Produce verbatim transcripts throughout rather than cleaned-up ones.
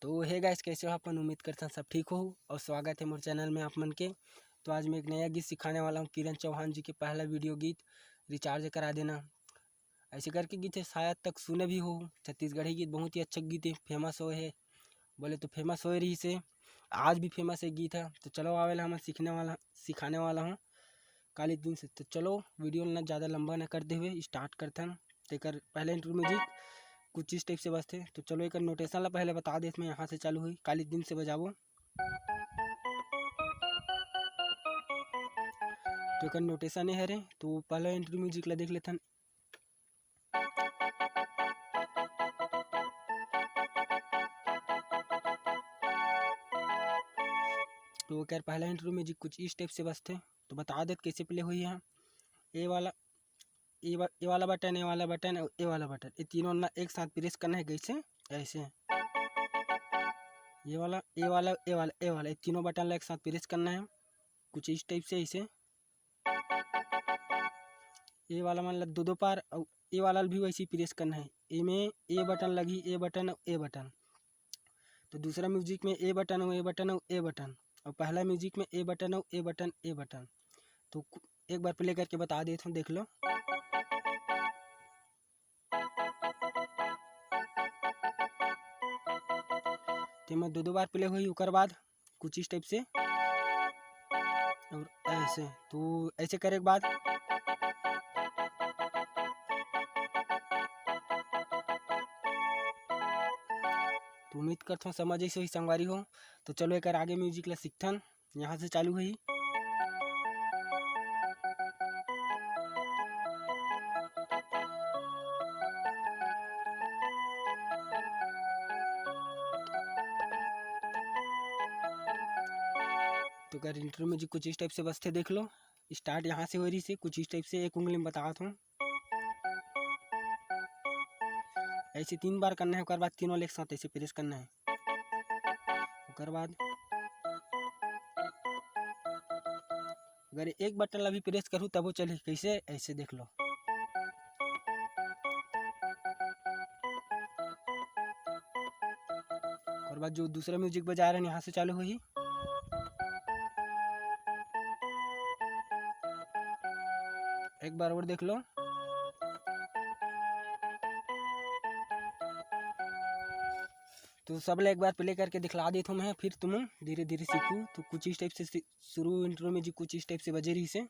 तो hey guys, कैसे हो अपन? उम्मीद करथन सब ठीक हो और स्वागत है मोर चैनल में आप मन के। तो आज मैं एक नया गीत सिखाने वाला हूँ, किरण चौहान जी के पहला वीडियो गीत रिचार्ज करा देना। ऐसे करके गीत है, शायद तक सुने भी हो। छत्तीसगढ़ी गीत बहुत ही अच्छा गीत है, फेमस होए है, बोले तो फेमस होए रहिस हे, आज भी फेमस है गीत है। तो चलो आवेला हमन सीखने वाला, सिखाने वाला हूँ काली दिन से। तो चलो वीडियो ला ज़्यादा लंबा न करते हुए स्टार्ट करथन। तेकर पहले इंट्रो म्यूजिक कुछ इस टाइप से बजथे। तो चलो एकर नोटेशन ला पहले बता देत मैं, यहाँ से चालू हुई, काली दिन से बजाबो। तो एकर नोटेशन ये हरे, तो पहले इंट्रो म्यूजिक ला देख लेथन। तो एकर पहला इंट्रो म्यूजिक कुछ इस टाइप से बजथे। तो बता देत कैसे प्ले होही है। ए वाला, ए वा-, ए वाला बटन, ए वाला बटन, ए वाला बटन, ये तीनों ना एक साथ प्रेस करना है। कैसे? ऐसे। ये वाला, ए वाला, ए वाला, ए वाला, ये तीनों बटन ला एक साथ प्रेस करना है कुछ इस टाइप से, ऐसे। ए वाला मन ला दो दो बार, अउ ए वाला भी वैसे ही प्रेस करना है। एमे ए बटन लगी, ए बटन अउ ए बटन। तो दूसरा म्यूजिक में ए बटन अउ ए बटन अउ ए बटन, और पहला म्यूजिक में ए बटन अउ ए बटन, ए बटन। तो कु-, एक बार प्ले करके बता देता हूँ, देख लो। तेमा दो दो बार प्ले होही, ओकर बाद कुछ इस टाइप से और ऐसे। तो ऐसे करे के बाद तो उम्मीद करथों समझ आइस होही संगवारी हो। तो चलो एकर आगे म्यूजिक ला सीखथन। यहाँ से चालू होही। तो अगर इंट्रो म्यूजिक कुछ इस टाइप से बजथे, देख लो, स्टार्ट यहाँ से हो रही से कुछ इस टाइप से, एक उंगली में बतात हूँ। ऐसे तीन बार करना है, ओकर बाद तीनों ला एक साथ ऐसे प्रेस करना है। ओकर बाद अगर एक बटन ला भी प्रेस करूँ तबो चलही। कैसे? ऐसे देख लो। ओकर बाद जो दूसरा म्यूजिक बजा रहे हैं, यहाँ से चालू होही। एक बार और देख लो। तो सब ला एक बार प्ले करके दिखला देत हूँ मैं, फिर तुम धीरे धीरे सीखू। तो कुछ इस टाइप से सी-, शुरू इंट्रो म्यूजिक कुछ इस टाइप से बजे रही से।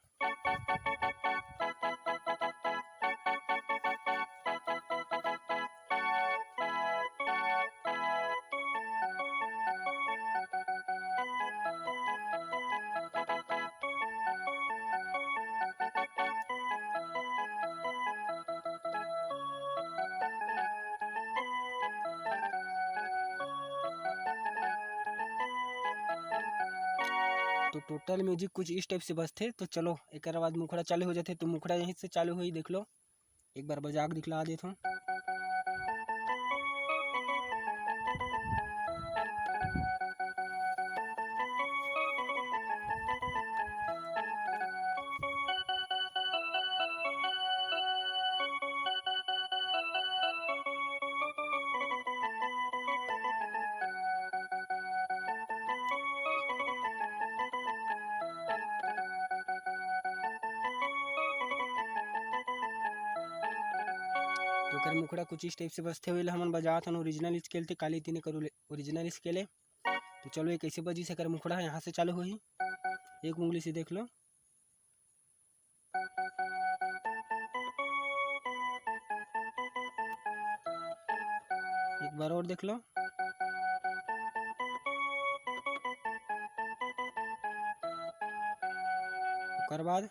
तो टोटल म्यूजिक कुछ इस टाइप से बजथे। तो चलो, एकर बाद मुखड़ा चालू हो जाथे। तो मुखड़ा यहीं से चालू होही, देख लो, एक बार बजा के दिखला देत हूँ। तो ओकर मुखड़ा कुछ इस टाइप से बजथे, ओला हमन बजात हन ओरिजिनल स्केल ते, काली तिने कर ओरिजिनल स्केल है। तो चलो, ये कैसे बजी से एकर मुखड़ा है, यहाँ से चालू होही, एक उंगली से देख लो। एक बार और देख लो। ओकर बाद,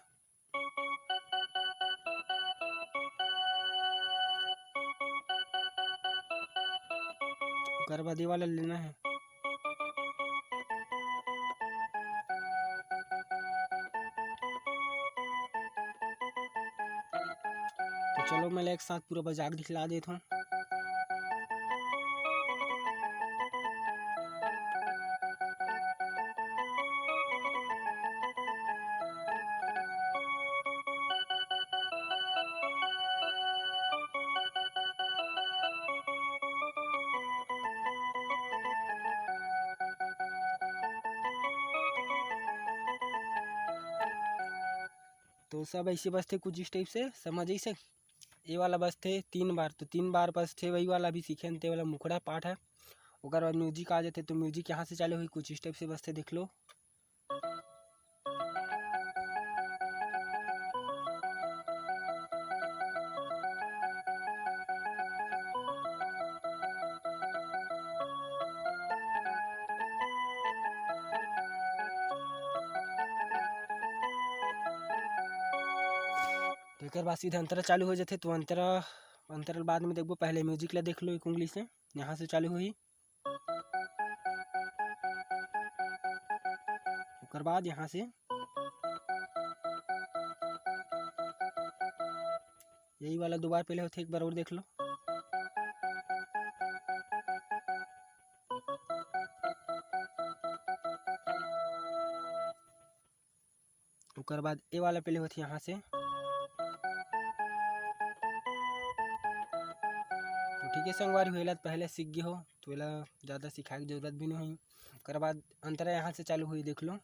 ओकर बाद ये वाला लेना है। तो चलो, मैं एक साथ पूरा बजा के दिखला देता हूँ। तो सब ऐसे बजथे कुछ इस type से, समझ ऐसे। ये वाला बजथे तीन बार, तो तीन बार बजथे वही वाला, अभी सीखे हन ते वाला मुखड़ा पाठ है। ओकर बाद music आ जाथे, तो music यहाँ से चालू होही, कुछ इस type से बजथे, देख लो। तो एकर बाद सीधा अंतरा चालू हो जाथे। तो अंतरा, अंतरा बाद में देखबो, पहले music ला देख लो एक उंगली से, यहाँ से चालू होही। ओकर बाद यहाँ से यही वाला दो बार पहले होथे, एक बार और देख लो। ओकर बाद ए वाला पहले होथे यहाँ से। तो ठीक है संगवारी हो, एला तो पहले सीख गे हो, तो एला ज़्यादा सिखाए के जरूरत भी नहीं होही। ओकर बाद अंतरा यहाँ से चालू होही, देख लो।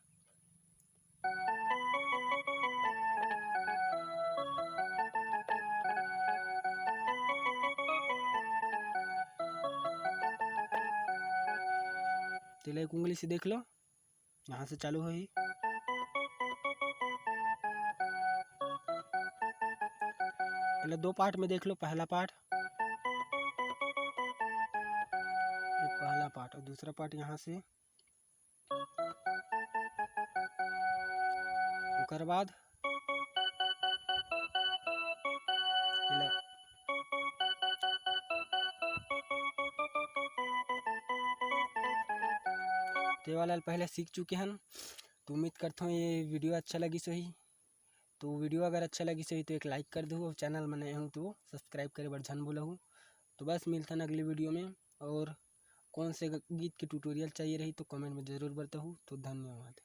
तेला एक उंगली से देख लो, यहाँ से चालू होही। एला दो part में देख लो, पहला part, ये पहला part और दूसरा part यहाँ से। ओकर बाद एला ते वाला ल पहले सीख चुके हन। तो उम्मीद करथों ये video अच्छा लगिस होही। तो video अगर अच्छा लगिस होही तो एक like कर दहू, और channel में नए हो तो subscribe करे बर झन भूलहू। तो बस मिलथन अगले video में, और कौन से ग-, गीत के tutorial चाहिए रही तो comment में ज़रूर बताहू। तो धन्यवाद।